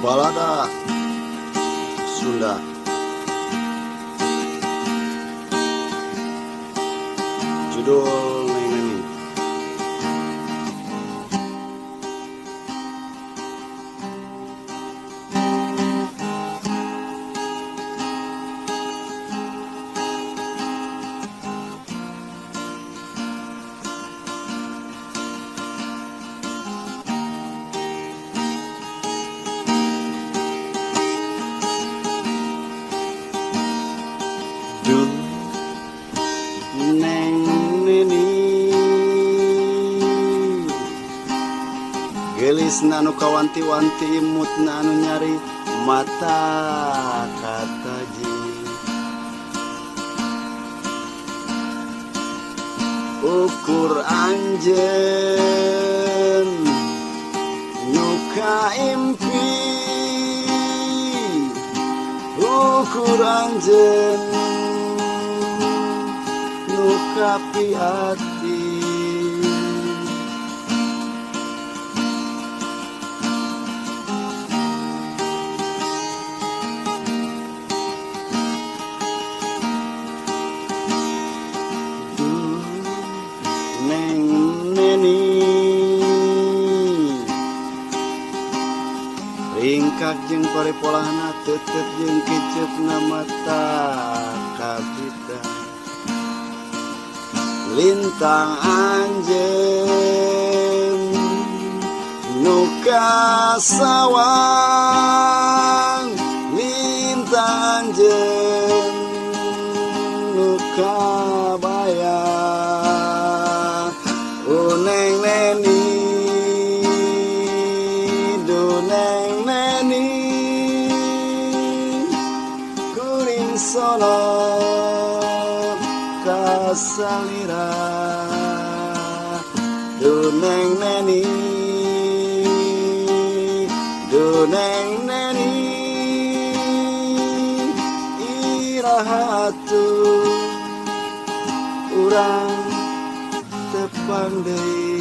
Balada Sunda. Judul Neng Neni. Duh Neng Neni, geulisna nu kawanti-wanti, imutna anu nyari mata kataji. Ukur anjeun nu kaimpi, ukur anjeun nu kapiati. Duh Neng Neni, ringkak jeung paripolahna, tetep jeung kiceupna mata kabita. Lintang anjeun nu kasawang, lintang anjeun nu kabayang. Oh Neng Neni, duh Neng Neni, kuring sono kasalira. Duh Neng Neni, duh Neng Neni, iraha atuh urang tepang deui.